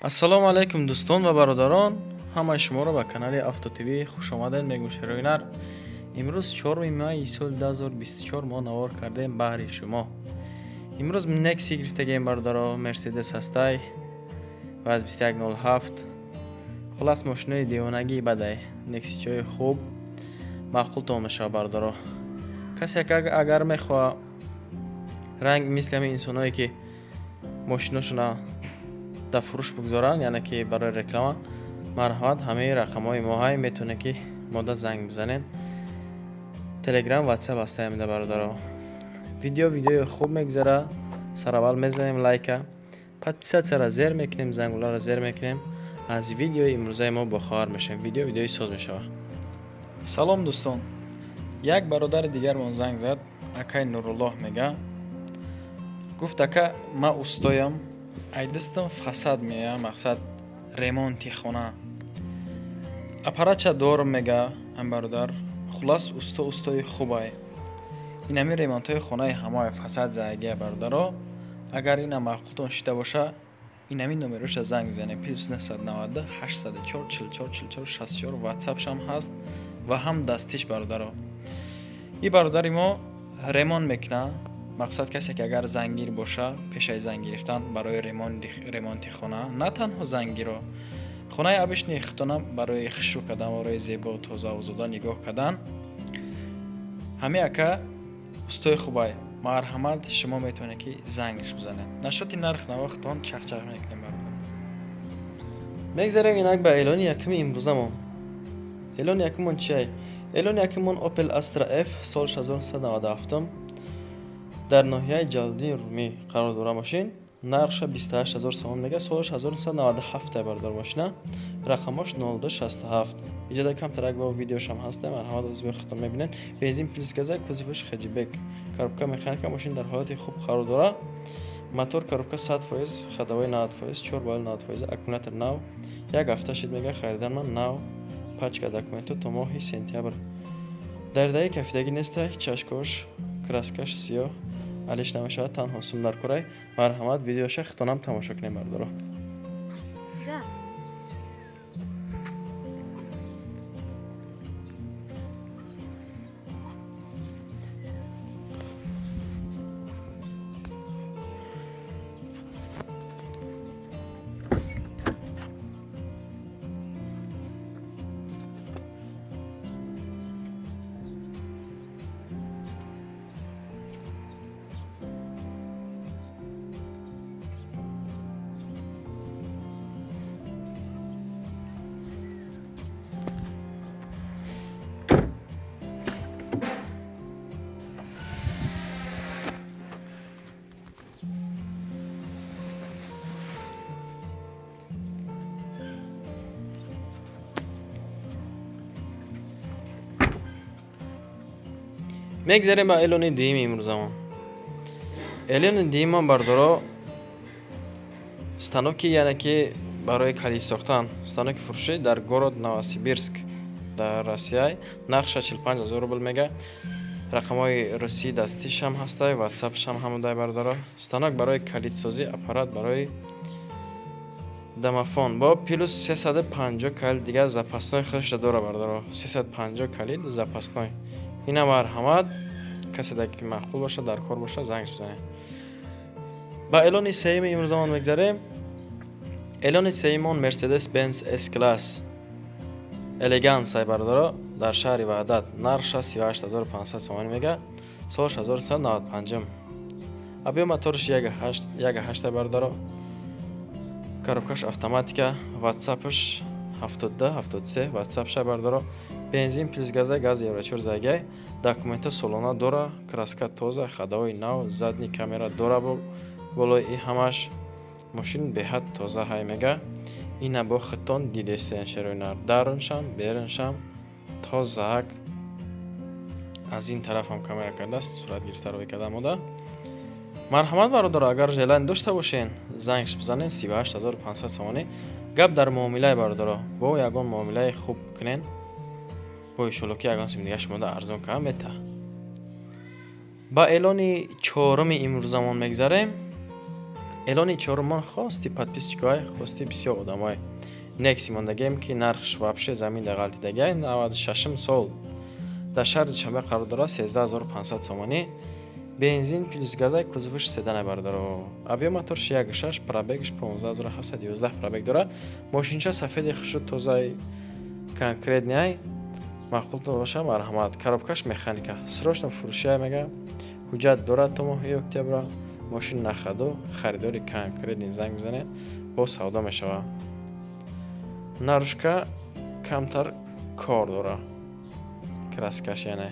Ассалому алайкум дӯстон ва бародарон, ҳамаи шуморо ба канали Авто ТВ хуш омадед мегӯм. Шероинар имрӯз 4 майи соли 2024 мо навор кардем баҳри шумо. Имрӯз Некси гирифтагием бародаро, Мерседес ҳастай ва аз 2107. Хулас мошинои девонагии бадай, Некси чои хуб маъқултон мешавад бародаро. Касе агар мехоҳа ранг мисли ҳамин инсоное ки мошиношона дар фурӯш бигзоранд, яъне ки барои реклама, марҳамат, ҳамаи рақамҳои моҳай метавонед ки мода занг бизанед. Телеграм, Ватсап ҳастаем да бародаро. Видеои хуб мегзара. Сараввал мезанем лайка, подписатсияро зер мекунем, зангуларо зер мекунем. Аз видеои имрӯзаи мо бохабар мешавем. Видеои соз мешавад. Салом дӯстон. Як бародари дигармон занг зад, акай Нуруллоҳ мега. Гуфт ака ма устоям, ай дастам фасад мея, мақсад ремонти хона. Аппаратча дорам мега ам бародар. Хулас усто устои хубай. Ин ҳамин ремонтҳои хонаи ҳамаи фасад заягия бародаро. Агар ина маъқултон шида боша, ин ҳамин номероша занг бизанед: плюс 992 804 44 44 64. Ватсапшам ҳаст ва ҳам дастиш бародаро. И бародари мо ремонт мекуна. Мақсад касе ки агар зангир боша, пешаи занг гирифтан барои ремонти хона, на танҳо зангиро, хонаи обычный худтона барои хушрӯ кардан, барои зебо, тоза, озода нигоҳ кардан, ҳамин ака устои хубай. Марҳамат, шумо метавонед ки зангш бизанед. Нашоти нарх навохтон чақчақ мекунем бародар. Мегзарем инак ба эълони якуми имрӯзамон. Эълони якумон чиай? Эълони якумон Opel Astra F сол 1997 дар ноҳияи Ҷалолиддини Румӣ қарор дора мошин. Нархша 28000 сомон мега, солаш 1997 бародар мошина, рақамош 0267. Иҷода камтарак ва видеошам ҳаста, марҳамат аз худтон мебинед. Бензин плюс газа, кузоваш хеджбек, коробка механика, мошин дар ҳолати хуб қарор дора. Мотор коробка 100%, ходовой 90%, 4 бал 90%, аккумулятор нав. Як ҳафта шид мега харидан ман нав, пачка документу то моҳи сентябр. Дар даи кафидагӣ неста, чашкош, краскаш сиёҳ, алиш намешавад, танҳо сум дар курай. Марҳамат, видеоша хитонам тамошо кунем бародаро. Мегзарем ба эълони дуюми имрӯзамон. Эълони дуюмон бародаро станоки, яъне ки барои калид сохтан, станоки фурӯшӣ дар город Новосибирск дар Россия, нархша 45000 рубл мега. Рақамҳои русии дастишам ҳастай, ватсапшам ҳамудай бародаро. Станок барои калидсозӣ, аппарат барои домофон бо плюс 350 калид дигар запасной худашда дора бародаро. 350 калид запасной. Ина марҳамат, касе ки маъқул боша, дар кор боша, занг бизанед. Ба эълони сеюми имрӯзамон мегзарем. Эълони сеюмон Mercedes Benz S-Class Elegance ай бародаро, дар шаҳри Ваҳдат, нархша 38500 сомонӣ мега, солаш 1995. Объем моторш 1.8 бародаро, коробкаш автоматика, ватсапш 72 73 ватсапша бародаро. Бензин плюс газа, газ евро 4 загай, документа солона дора, краска тоза, ходовой нав, задний камера дора болои и ҳамаш. Мошин беҳад тоза ҳай мега. Ина бо хитон дидесен шероинар, даруншам беруншам тозаак. Аз ин тараф ҳам камера кардааст, сурат гирифта рӯй карда мода. Марҳамат бародаро, агар желание дошта бошен, зангш бизанен. 38500 сомонӣ. Гап дар муомилаи бародаро, бо ягон муомилаи хуб кунен, бо иншолло ки ягон сим дига шумода арзон кам мета. Ба эълони чоруми имрӯзамон мегзарем. Эълони чорумон хости подписчикой, хости бисёр одамой. Некси мондагем ки нархш вообще замин да ғалтидагай 96 сол. Дар шаҳри Душанбе қарор дорад 13500 сомонӣ. Бензин плюс газай кузовиш седан бародаро. Объем моторш 1.6, пробегш 15711 пробег дорад. Мошинча сафеди хушрӯ тозаи конкретный маъқул боша марҳамат. Коробкаш механика. Срочно фурӯшия мега. Ҳуҷҷат дорад то моҳи октябра. Мошин нахаду харидори конкретный занг мезанед, бо савдо мешавад. Нарушка камтар кор дора. Краскаш яъне.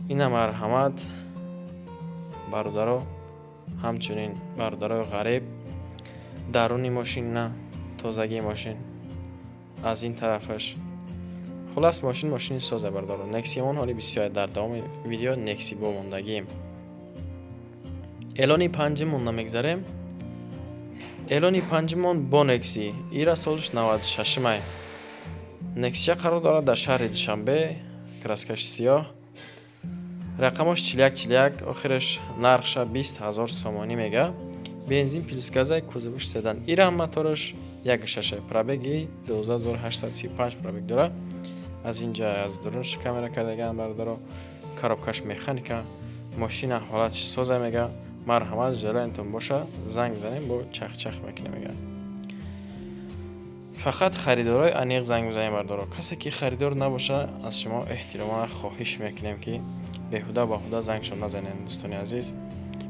Ина марҳамат бародаро, ҳамчунин бародарои ғариб, даруни мошин на, тозагии мошин аз ин тарафаш. Хулас мошин мошини соза бародаро. Нексиамон ҳоли бисёр дар давоми видео Некси бо мондагием. Эълони панҷумон намегзарем. Эълони панҷумон бо Некси. Ира солш 96-май. Нексия қарор дорад дар шаҳри Душанбе, краскаш сиёҳ. Рақамош 4141, охираш нархша 20000 сомонӣ мега. Бензин плюс газай кузовиш седан. Ира мотораш 1.6, пробеги 12835 пробег дорад. Аз инҷа аз дурунаш камера кардаган бародаро. Коробкаш механика, мошина ҳолатш соза мега. Марҳамат желаниятон боша занг занем, бо чахчах мекунем мега. Фақат харидорои аниқ занг мезанем бародаро. Касе ки харидор набоша аз шумо эҳтиромона хоҳиш мекунем ки беҳуда баҳуда зангшон назанем дӯстони азиз,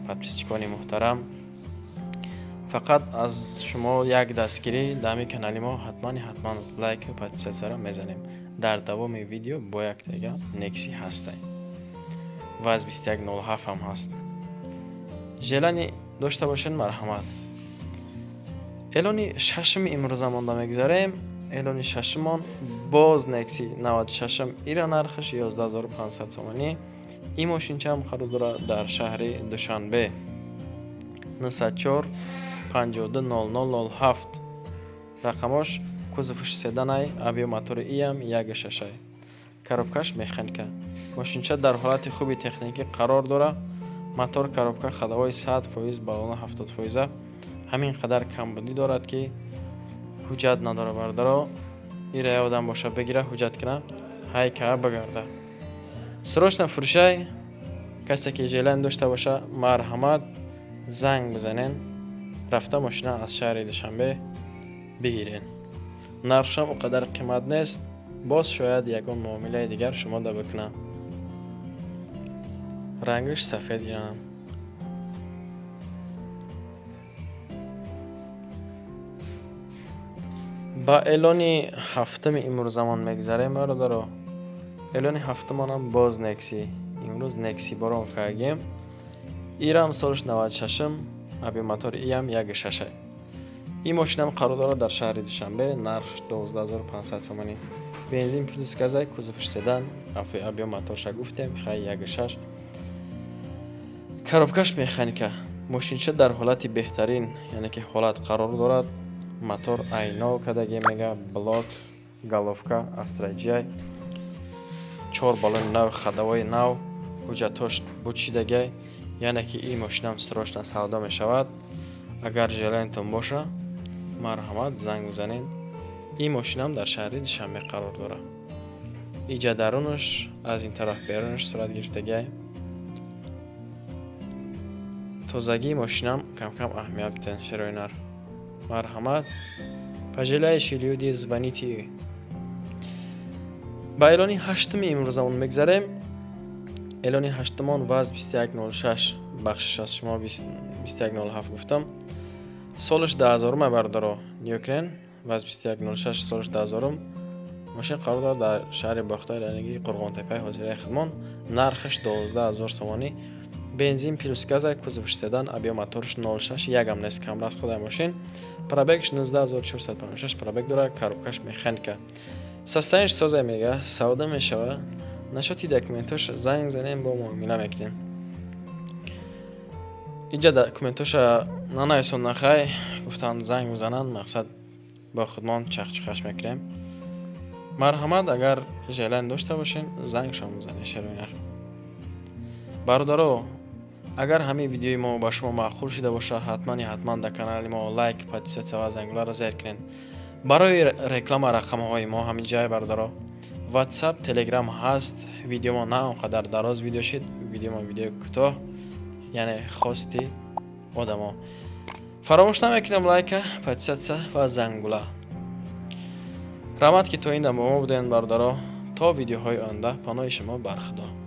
подписчикони муҳтарам. Фақат аз шумо як дастгирӣ дар ҳамин канали мо ҳатман лайк ва подписатсияро мезанем. Дар давоми видео бо яктага Некси ҳастай. ВАЗ 2107 ҳам ҳаст. Желани дошта бошед марҳамат. Эълони шашуми имрӯза монда мегзарем. Эълони шашумон боз Некси 96-м, ира нархаш 11500 сомонӣ. Ин мошинча ҳам қарор дорад дар шаҳри Душанбе. 904 52 00 07 рақамош кузовш седанай, объем мотори иам 1.6. Коробкаш механика. Мошинча дар ҳолати хуби техникӣ қарор дорад. Мотор, коробка, ходовой 100%, баллона 70%. Ҳамин қадар камбудӣ дорад ки ҳуҷҷат надорад бародаро. Ира я одам боша бигира, ҳуҷҷат кина, ҳайка багарда. Срочно фурӯшай. Касе ки желан дошта боша марҳамат занг бизанен. Рафта мошина аз шаҳри Душанбе бигирен. Нархшам о қадар қимат нест. Боз шояд ягон муомилаи дигар шумо да бикунам. Рангаш сафед гирам. Ба эълони ҳафтуми имрӯзамон мегзарем бародаро. Эълони ҳафтумонам боз Некси. Имрӯз Некси борон кардем. Ирам солш 96-м, объем мотори иам 1.6. Ин мошинам қарор дорад дар шаҳри Душанбе, нархш 12500 сомонӣ. Бензин плюс газай, кузовш седан, объем моторша гуфтем, хай 1.6. Коробкаш механика. Мошинча дар ҳолати беҳтарин, яъне ки ҳолат қарор дорад. Мотор айно кадаге мега, блок, головка, Astra GI, 4 баллони нав, ходовои нав, ҳуҷҷатош бучидагай, яъне ки ин мошинам срочно савдо мешавад. Агар желаниятон боша марҳамат занг бизанед. Ин мошинам дар шаҳри Душанбе қарор дорад. Иҷа дарунаш, аз ин тараф берунаш сурат гирифтагай. Тозагии мошинам кам-кам аҳамият биден шерои нар. Марҳамат. Пожелающие люди звоните. Ба эълони ҳаштуми имрӯзамон мегзарем. Эълони ҳаштумон ВАЗ 2106, бахшиш аз шумо 2107 гуфтам. Солаш 2000 бародаро. Нигоҳ кунед, ВАЗ 2106 солаш 2000. Мошин қарор дорад дар шаҳри Бохтар, яъне Қурғонтепаи ҳозираи хидмон. Нархаш 12000 сомонӣ. Бензин плюс газай, кузовш седан, объем моторш 0.6, ягам нест камраз худай мошин. Пробегш 19456 пробег дорад, коробкаш механика. Состояниш созай мега, савдо мешава. Нашоти документош занг занем, бо муомила мекунем. Иҷа документоша нанависон нахай, гуфтанд занг мезананд, мақсад бо худмон чахчухаш мекунем. Марҳамат, агар желан дошта бошен, зангшон бизанед шероинар. Бародаро, Агар ҳамин видеои мо ба шумо маъқул шида боша, ҳатмани ҳатман дар канали мо лайк, подписаться ва зангуларо зер кунед. Барои реклама рақамҳои мо ҳамин ҷай, бародаро, WhatsApp, Telegram ҳаст. Видеомо на он қадар дароз видео шид, видеомо видеои кӯтоҳ, яъне хости одамо. Фаромӯш намекунам лайка, подписаться ва зангула. Раҳмат, ки то ин дам бо мо будем, бародаро. То видеоҳои оянда паноҳи шумо бар Худо.